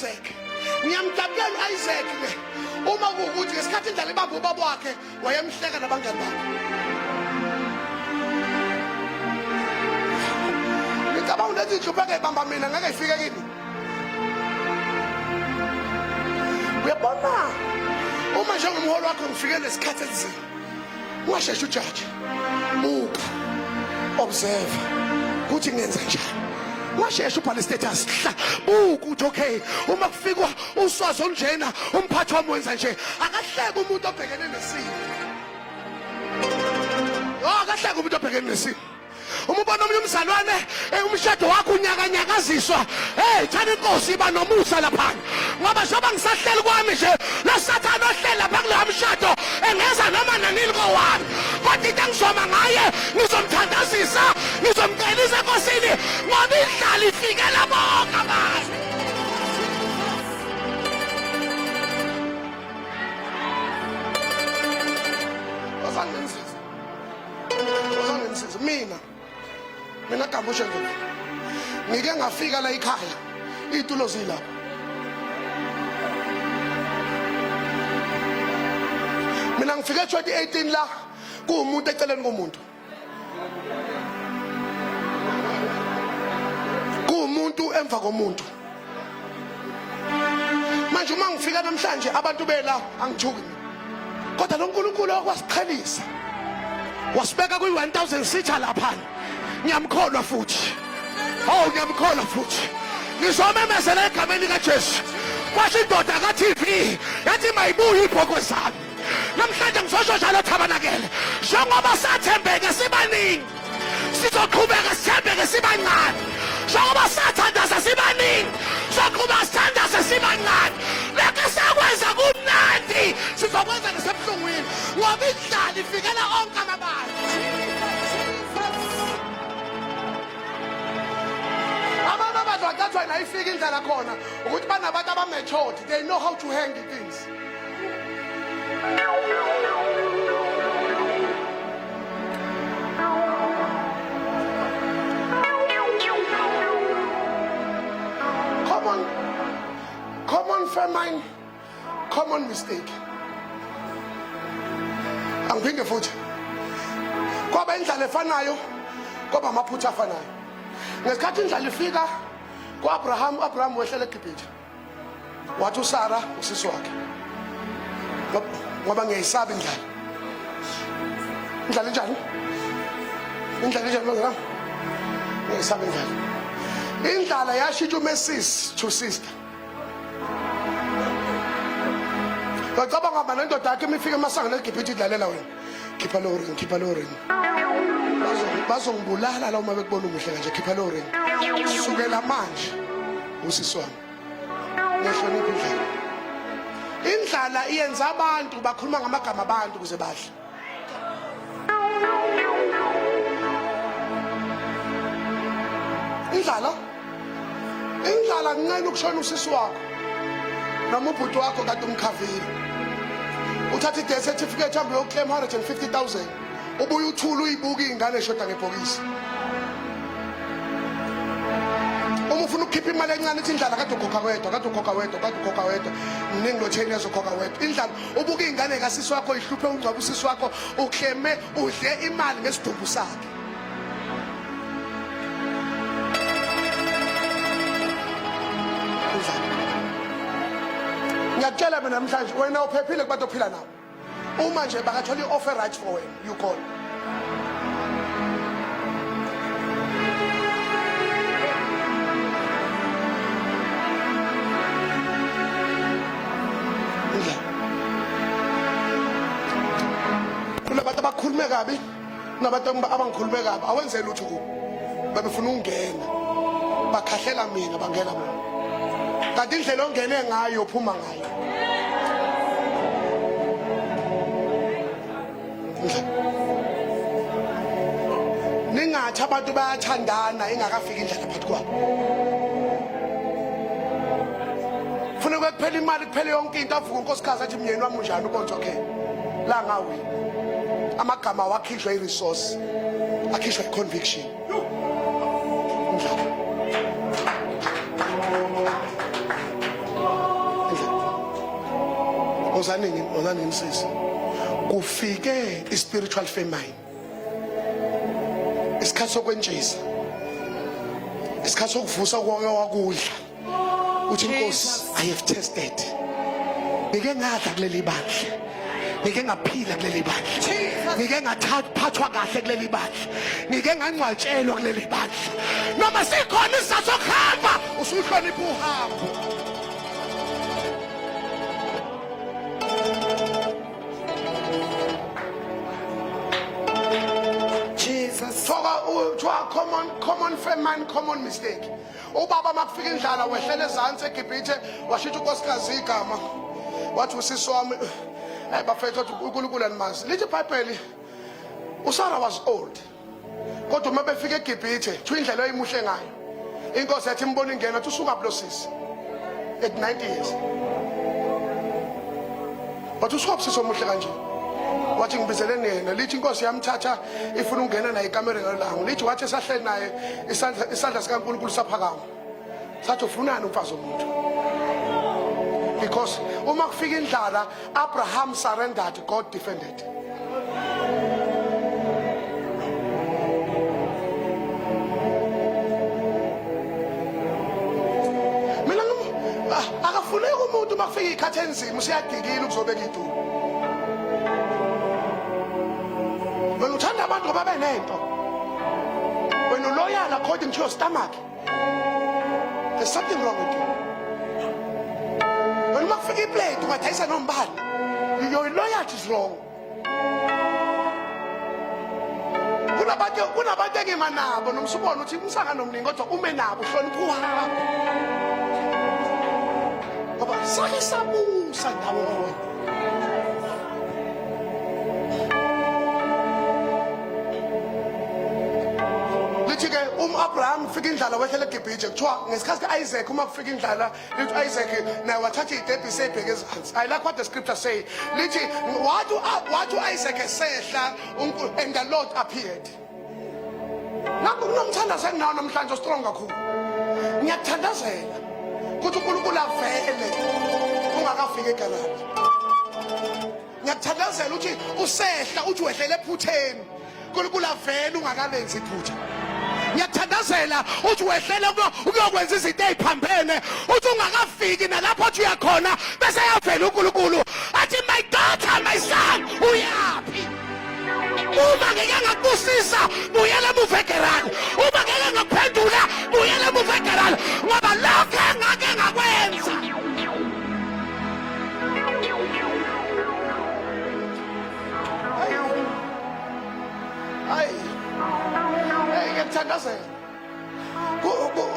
u-Isaac. Ngiyamdabulela u-Isaac ke uma kuwukuthi ngesikhathi indlala ibamba ubaba wakhe wayemhleka nabangani bakhe. Ngicabanga ukuthi inhlupheko ibamba mina ngeke ifike kimi. Uyabona uma njengomholi wakho ngifike nesikhathi esinzima ungasheshi ujaji buka observe ukuthi ngenza njani ungasheshi ubhale status hla buka uthi okay uma kufikwa uswazi olunjena umphathi wami wenza nje akahleke umuntu obhekene nesimo. Oh, akahleke umuntu obhekene nesimo. Uma ubona omunye umzalwane eh, umshado wakho unyakanyakaziswa, hey thana inkosi iba nomusa laphana, ngoba njengoba ngisahleli kwami nje lo sathane ohleli lapha kuloya mshado engeza noma nanini kowami, kodwa into engizoma ngaye ngizomthandazisa, ngizomcelisa enkosini, ngoba indlala ifikela bonke abantu. Ozangenzisa Ozangenzisa mina mina gambushe nje ngike ngafika la ekhaya iy'tulo zilapha mina ngifike 2018 la kuwumuntu eceleni komuntu kuwumuntu emva komuntu. Manje uma ngifika namhlanje abantu bela angithuki mina, kodwa lo nkulunkulu okwasiqhelisa wasibeka kwi-1000 sitha lapha, ngiyamkholwa futhi. Oh, ngiyamkholwa futhi, ngizomemezela egameni likaJesu. Kwasho indoda ka-TV yathi mayibuye ibhokwe zami namhlanje. Ngizosho njalo thabanakele, njengoba sathembeke sibaningi, sizoqhubeka sithembeke sibancane. Njengoba sathandaza sibaningi, soqhubeka sithandaze sibancane. Lokho esakwenza kumnandi sizokwenza nasebuhlungwini, ngoba indlala ifikela onke amabandla. Abantu abadla thathwa nayifika indlala khona ukuthi banabantu abamatured, they know how to handle things. Common famine, common mistake. Angiphinde futhi, kwaba indlala efanayo, kwaba amaphutha afanayo. Ngesikhathi indlala ifika ku-Abraham, u-Abraham wehlela eGibhithe, wathi uSara usisi wakhe, ngoba ngiyayisaba indlala. Indlala injani? Indlala injani bazalwane? Ngiyayisaba indlala. Indlala yashintsha uMessis to sister. Ngacabanga mba nendoda yakhe imifika emasangweni eGibhithe, idlalela wena, khipha lo ring, khipha lo ring, bazongibulala la uma bekubona umuhle kanje, khipha lo ring, sukela manje usisi wami. Ngiyahlonipha indlala. Indlala iyenza abantu bakhuluma ngamagama abantu ukuze badle. Indlala, indlala kunqena ukushona usisi wakho noma ubhuti wakho kade umkhavile, uthatha i-death certificate, hambe uyoclaim 150,000, ubuye uthule uyibuka iy'ngane eshoda ngebhokisi. Uma ufuna ukukhipha imali encane, ithi indlala, kade ukhokha wedwa, kade ukhokha wedwa, kade ukhokha wedwa, mningi lo 10 years ukhokha wedwa. Indlala, ubuka iy'ngane kasisi wakho ihluphe, ungcwaba usisi wakho, ukleme udle imali ngesidumbu sakhe. Indlala, ngiyakutshela mina namhlanje, wena uphephile kubantu ophila nabo. Uma nje bakathola i-offer right for wena, you gone. Indlala, kunabantu abakhulume kabi, kunabantu abangikhulume kabi, awenze lutho kubo, babefuna ukungena, bakhahlela mina, bangena bona, kanti indlela ongene ngayo uphuma ngayo. Ningathi abantu bayathandana ingakafiki indlela phakathi kwabo. Funa kuphela imali, kuphele yonke into, avuka unkosikazi athi, "Myeni wami unjani?" Ubonje, okay, la ngawi amagama wakhishwa i-resource, akhishwa i-conviction. Indlala. Wozani wozani nginisize. Kufike i-spiritual famine. Isikhathi sokwentshisa. Isikhathi sokuvusa konke wakudla. Uthi inkosi I have tested. Ngike ngadla kuleli bandla. Ngike ngaphila kuleli bandla. Ngike ngathathwa kahle kuleli bandla. Ngike ngangcwatshelwa kuleli bandla. Noma sikhona isizathu sokuhamba usuhlonipha uhambo. Jesus. Thoka kuthiwa common common famine common mistake. Ubaba makufika indlala wehlela ezansi eGibhithe washintsha unkosikazi igama. Wathi usisi wami hey bafethu wathi uNkulunkulu animazi. Lithi iBhayibheli uSarah was old. Kodwa uma befika eGibhithe kuthiwa indlela oyimuhle ngayo. Inkosi yathi imbona ingena athi usuka lo sisi. At 90 years. Wathi usuka sisi omuhle kanje. Wathi ngibizeleni yena lithi inkosi yamthatha ifuna ukungena naye ekamereni ngalanga. Lithi wathi esahleli naye isandla isandla sikaNkulunkulu saphakama. Sathi ufunani umfazi womuntu? Because uma kufika indlala Abraham surrendered, God defended. Mina ah, akafuneki umuntu uma kufika ikhathi enzima useyadikile ukuzobeka iduku. Wena uthanda abantu ngoba benento. Wena uloyal according to your stomach. There's something wrong with you. Wena uma kufika iplate ungadayisa nombani. Your loyalty is wrong. Kunabantu kunabantu engima nabo noma usubona ukuthi umsangano omningi kodwa ume nabo uhlonipha uhambo. Ngoba sake sabusa ndawonye. Lithi ke um Abraham fika indlala wehlela eGibhithe kuthiwa ngesikhathi kaIsaac uma kufika indlala lithi uIsaac naye wathatha idebhisi ebheke ezansi. I like what the scripture say. Lithi wathi wathi uIsaac esehla and the Lord appeared. Nakho kunomthandazo enginawo namhlanje strong kakhulu. Ngiyakuthandazela ukuthi uNkulunkulu avele ungakafiki eGalati. Ngiyakuthandazela ukuthi usehla uthi wehlele ephutheni. uNkulunkulu avele ungakalenzi iphutha. Ngiyakuthandazela uthi wehlele ukuyokwenza izinto eziphambene uthi ungakafiki nalapho othi uyakhona bese yavela uNkulunkulu athi my daughter my son uyaphi uma ngeke ngakubusisa buyela emuva egerani uma ngeke ngakuphendula buyela emuva egerani ngoba lokho engake ngakwenza hayi hey ngiyakuthandazela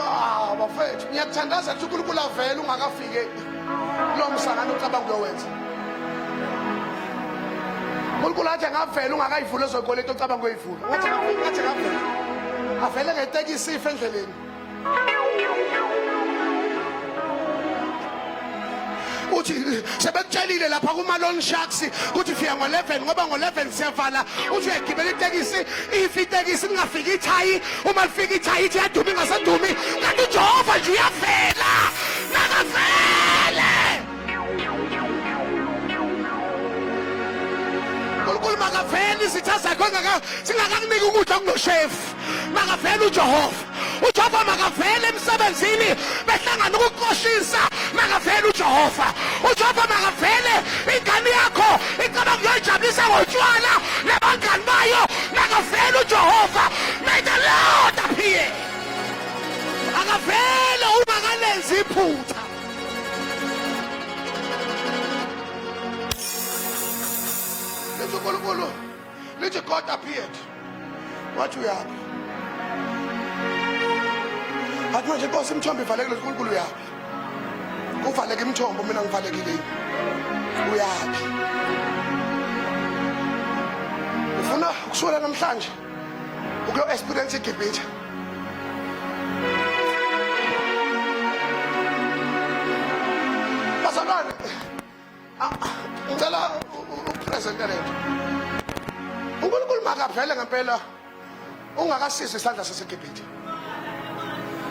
Ah, bafethu ngiyakuthandaza ukuthi uNkulunkulu avele ungakafike lo msangano ucabanga uyowenza. uNkulunkulu athi angavela ungakayivula lezo kweleti ocabanga uyivula. Ngathi ngathi ngavela. Avele ngetekisi ife endleleni. Uthi sebekutshelile lapha kuma loan sharks ukuthi fika ngo-11 ngoba ngo-11 siyavala uthi uyagibela itekisi if itekisi lingafiki ithayi uma lifika ithayi ithi yaduma ingasadumi kanti ujehova nje uyavela nakavele unkulunkulu makavele izitha zakho singakakuniki ukudla okunoshefu makavele ujehova uJehova makavele emsebenzini behlangana ukuxoshisa makavele uJehova uJehova makavele ingane yakho icabanga ukuyoyijabulisa ngotshwala nabangani bayo makavele uJehova may the Lord appear akavele ungakalenzi iphutha lithi uNkulunkulu lithi God appeared wathi uyaphi athi manje inkosi imithombo ivalekile uNkulunkulu uyaphi kuvaleka imithombo mina ngivalekile uyaphi ufuna ukusukela namhlanje ukuyo experience iGibhithe bazalwane Ah, ngicela upresente lento uNkulunkulu makavele ngempela ungakasizwa isandla saseGibhithe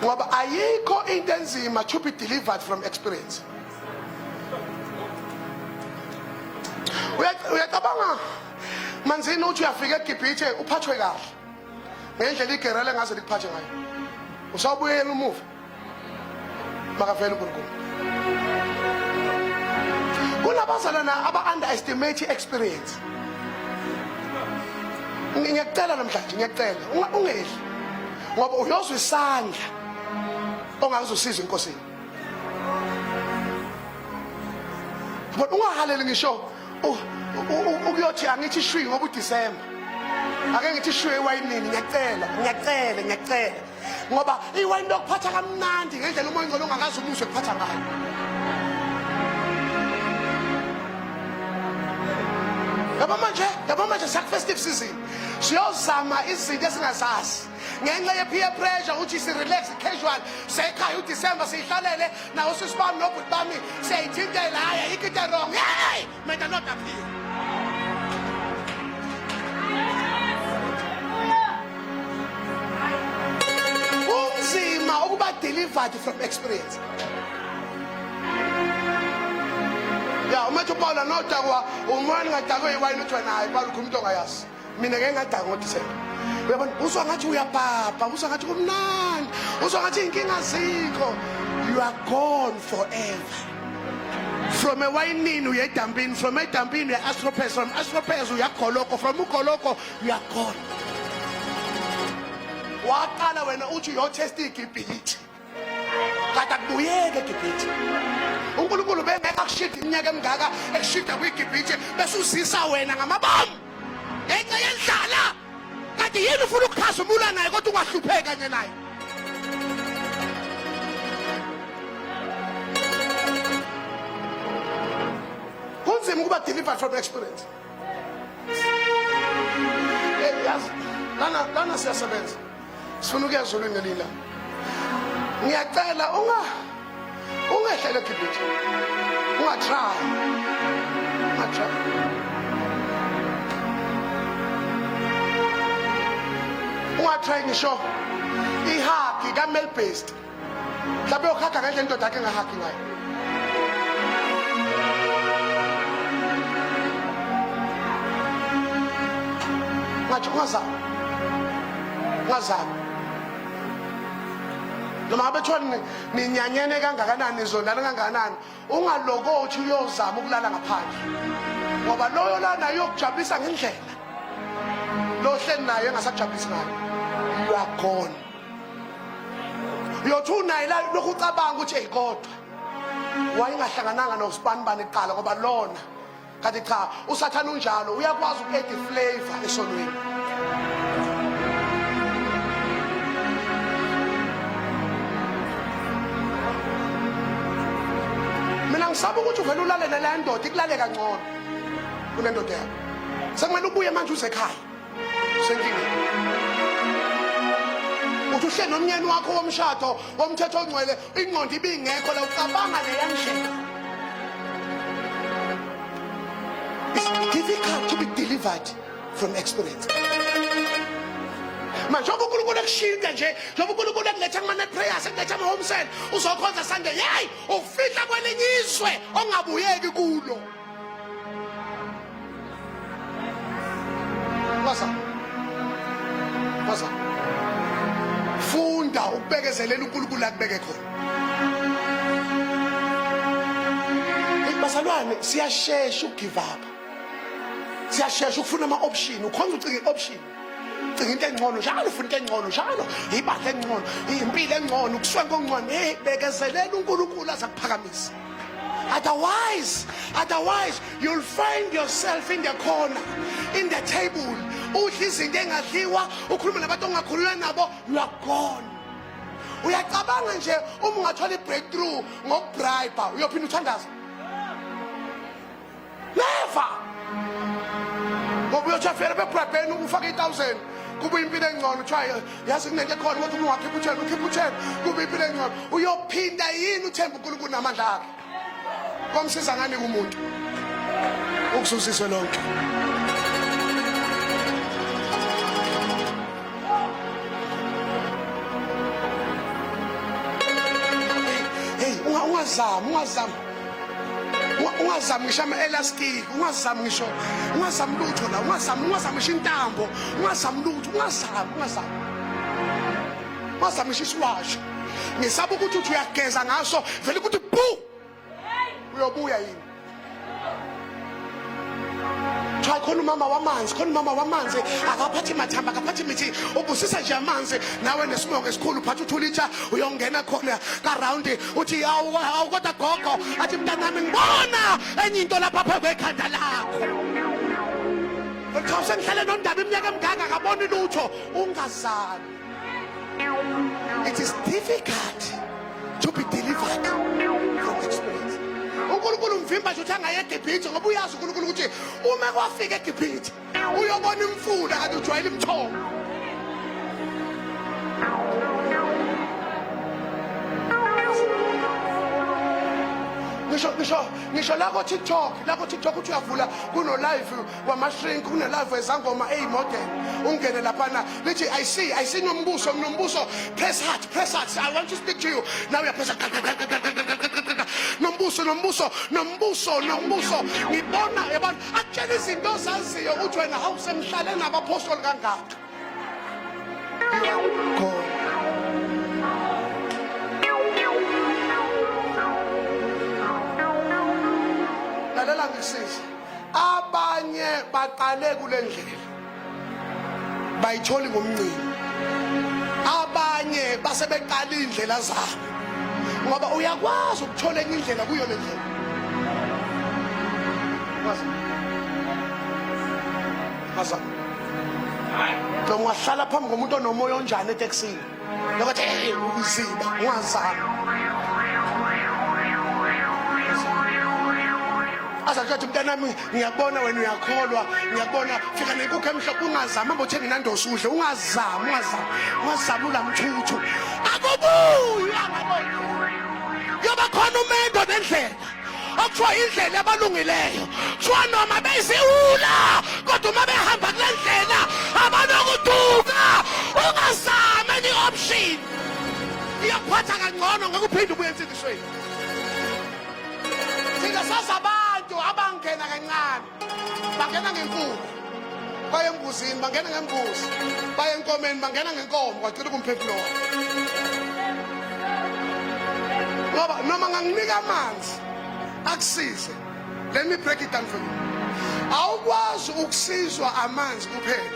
ngoba ayikho into enzima to be delivered from experience Uyacabanga manzini uthi uyafika eGibhithe uphathwe kahle ngendlela igerele ngaze likuphathe ngayo. Usawubuyela umuva. Makavele uNkulunkulu. Kunabazalwana aba underestimate experience. Ngiyakucela namhlanje ngiyakucela ungedli ngoba uyozwa isandla ongazosiza enkosini. But ungahaleli ngisho ukuyothi angithi shwi ngoba uDecember. Ake ngithi shwi ewayinini ngiyacela ngiyacela ngiyacela ngoba iwayini lokuphatha kamnandi ngendlela umoya ongcwele ongakaze umuzwe kuphatha ngayo. Yabo manje, yabo manje siya festive season. Siyozama izinto esingazazi. Ngenxa ye peer pressure uthi si relax casual sekhaya uDecember siyihlalele nawo sisi bami nobhuti bami siyayithintela hayi ayikho into wrong. Hey, may the Lord appear. Kunzima ukuba delivered from experience. Ya uma ethi uPawula nodakwa umoya ningadakwe iwayini uthi wena hayi Pawula ukhuluma into ongayazi. Mina ngeke ngadakwa ngoDisemba. Uyabona uzwa ngathi uyabhabha, uzwa ngathi kumnandi, uzwa ngathi inkinga azikho. You are gone forever. From ewayinini uya edampini, from edampini uya Astropes, from Astropes uya Goloko, from uGoloko you are gone. Waqala wena uthi uyotest iGibhithe. Kade akubuyeke eGibhithe. uNkulunkulu bengeke akushide iminyaka emingaka ekushida kwiGibhithe bese uzisa wena ngamabomu ngenxa yendlala. Kanti yini ufuna ukukhazimula naye kodwa ungahlupheki kanye naye? Kunzima ukuba delivered from experience. Hey, yazi lana lana siyasebenza. Sifuna ukuya ezulwini ngelinye ilanga. Ngiyacela unga ungehlele eGibhithe. Ungatry. Ungatry. Ungatry ngisho ihagi ka-male based. Mhlawumbe uyohaga ngendlela indoda yakhe engahagi ngayo. Ngathi ungazami. Ungazami. Noma ngabe kuthiwa ninyanyene kangakanani nizondana kangakanani ungalokothi uyozama ukulala ngaphandle ngoba loyo lana uyokujabulisa ngendlela lo hleli nayo engasakujabulisi ngayo. You are gone. Uyothi unaye la lokhu ucabanga ukuthi hey kodwa wayengahlangananga nosibanibani kuqala ngoba lona kanti cha usathane unjalo uyakwazi uku-add flavor esonweni. Mina ngisaba ukuthi uvele ulale naleya ndoda ikulale kangcono kunendoda yakho. Sekumele ubuye manje uze ekhaya. Usenkingeni. Uthi uhleli nomnyeni wakho womshado womthetho ongcwele ingqondo ibingekho la ucabanga leya ndlela. It's difficult to be delivered from experience. Manje njengoba uNkulunkulu ekushintsha nje, njengoba uNkulunkulu ekuletha kuma-night prayers, ekuletha ama-home cell, uzokhonza Sunday, hey, ufihla kwelinye izwe ongabuyeki kulo. Ungazami. Ungazami. Funda ukubekezelela uNkulunkulu akubeke khona. Bazalwane siyashesha ukugive up. Siyashesha ukufuna ama option, ukhonza ucinga i-option. Cinga into engcono njalo, ufuna into engcono njalo, ibandla engcono, impilo engcono, ukuswenka okungcono. Hey, bekezelela uNkulunkulu azakuphakamisa. Otherwise, otherwise you'll find yourself in the corner, in the table. Udla izinto engadliwa, ukhuluma nabantu ongakhulula nabo, you are gone. Uyacabanga nje uma ungathola i-breakthrough ngokubribe, uyophinda uthandaze. Never. Ngoba uyothi afere bebribheni ufake i-1000 kuba impilo engcono kuthiwa yazi kunento ekhona kodwa uma ungakhipha u-10 ukhipha u-10 kuba impilo engcono uyophinda yini uthemba uNkulunkulu namandla akhe komsiza ngani kumuntu ukuzuziswe lonke. Hey, ungazami, ungazami. Ungazami ngisho ama-elastic, ungazami ngisho, ungazami lutho la, ungazami, ungazami ngisho intambo, ungazami lutho, ungazami, ungazami. Ungazami ngisho isiwasho. Ngisaba ukuthi uthi uyageza ngaso, vele ukuthi bu! Uyobuya yini? Kuthiwa khona umama wamanzi, khona umama wamanzi, akaphathi mathamba, akaphathi mithi, ubusisa nje amanzi, nawe nesimoke esikhulu uphatha uthulitha uyongena khona ka-round uthi hawu hawu kodwa gogo, athi mntanami ngibona enye into lapha phezu kwekhanda lakho. Cha usengihlale nondaba iminyaka emingaka akaboni lutho, ungazami. It is difficult to be delivered from experience. uNkulunkulu umvimba nje ukuthi angaye eGibhithe ngoba uyazi uNkulunkulu ukuthi uma kwafika eGibhithe uyobona imfula kanti ujwayele imithombo. Ngisho ngisho ngisho la ko TikTok, la ko TikTok uthi uyavula kuno live wamashrink kunelive wezangoma eyimodel ungene laphana lithi I see, I see nombuso, nombuso, press hard, press hard, I want to speak to you now, uyapressa nombuso, nombuso, nombuso, nombuso, ngibona yabona akutshela izinto ozaziyo ukuthi wena hawu sengihlale nabaphostoli kangaka. You are gone. Lalela ngisize. Abanye baqale kule ndlela bayitholi ngomncini, abanye base beqala iy'ndlela zabo, ngoba uyakwazi ukuthola enye indlela kuyo le ndlela. Azama noma ungahlala phambi komuntu onomoya onjani etekisini lokuthi hey uziba, ungazami. Azakuthi mntanami ngiyakubona wena uyakholwa, ngiyakubona fika nenkukhu emhlophe, ungazami, hamba uthenga inandosi udle, ungazami, ungazami, ungazami ulamthuthu akubuyi angaboni. Kuyoba khona umendo nendlela okuthiwa indlela yabalungileyo, kuthiwa noma beyiziwula kodwa uma behamba kule ndlela abanokuduka. Ungazami enye option, iyakuphatha kangcono, ngeke uphinde ubuye ensindisweni. Thina sazi abantu abangena kancane, bangena ngenkukhu, baye embuzini, bangena ngembuzi, baye enkomeni, bangena ngenkomo, kwagcina kumphefumulo wabo. Ngoba noma nganginika amanzi akusize, let me break it down for you. Awukwazi ukusizwa amanzi kuphela,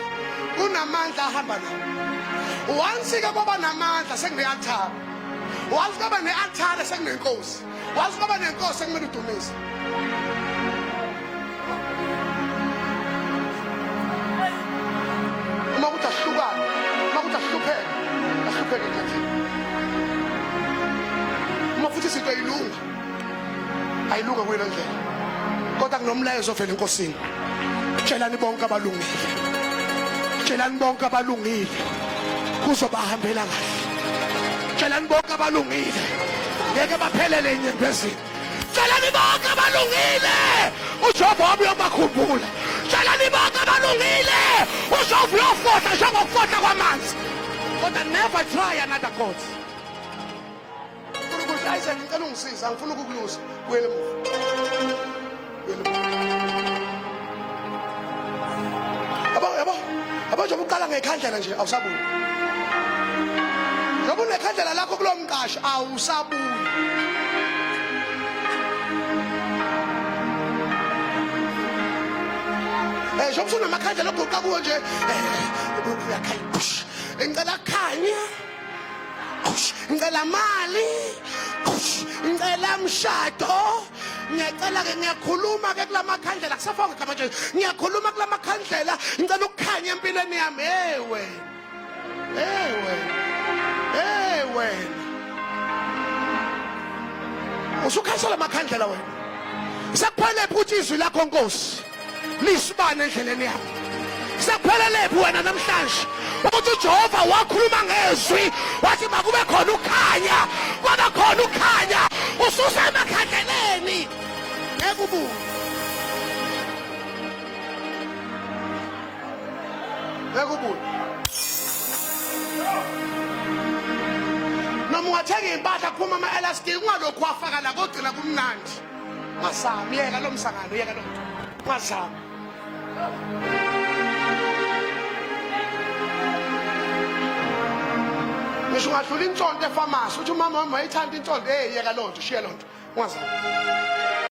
kunamandla ahamba nawo. Once ke kwaba namandla sekune-altar, once kwaba ne-altar sekunenkosi, once kwaba nenkosi sekumele udumise. Uma kuthi ahlukane, uma kuthi ahlupheke, ahlupheke endleleni. Uma futhi izinto ayilunga, ayilunga kuyona ndlela, kodwa kunomlayezo ovela enkosini. Tshelani bonke abalungile, tshelani bonke abalungile, kuzobahambela kahle. Tshelani bonke abalungile, ngeke baphelele enyembezini. Tshelani bonke abalungile, uJehova wami uyobakhumbula. Tshelani bonke abalungile, uJehova uyofohla njengokufohla kwamanzi. Kodwa never try another god. uNkulunkulu Isaac, ngicela ungisize, angifuni ukukuluza. Buyela emuva, buyela emuva. Yabo, yabo, yabo, njengoba uqala ngekhandlela nje awusabuyi. Njengoba unekhandlela lakho kulowo mqashi awusabuyi. Eh, njengoba usunamakhandlela oguqa kuwo nje, uyakhanya, ngicela khanya, ngicela mali, ngicela mshado, ngiyacela ke, ngiyakhuluma ke kulamakhandlela, kusafaka igama nje, ngiyakhuluma kulamakhandlela, ngicela ukukhanya empilweni yami. Hey wena, hey wena, hey wena, usukhasela amakhandlela wena. Sekuphelephi ukuthi izwi lakho Nkosi lisibane endleleni yami? Sekuphelele wena namhlanje ukuthi uJehova wakhuluma ngezwi wathi makube khona ukukhanya, kwaba khona ukukhanya, ususa emakhandleleni, ngeke ubuye. Ngeke ubuye. Noma ungathenga impahla kuphuma ama-elastic, ungalokhu wafaka la kogcina kumnandi. Ungazami, yeka lo msangano, yeka lo nto. Ungazami. Ngisho ungadlula insonto efamasi uthi umama wami wayethanda insonto, hey yeka loo nto, shiya loo nto. Ungazami.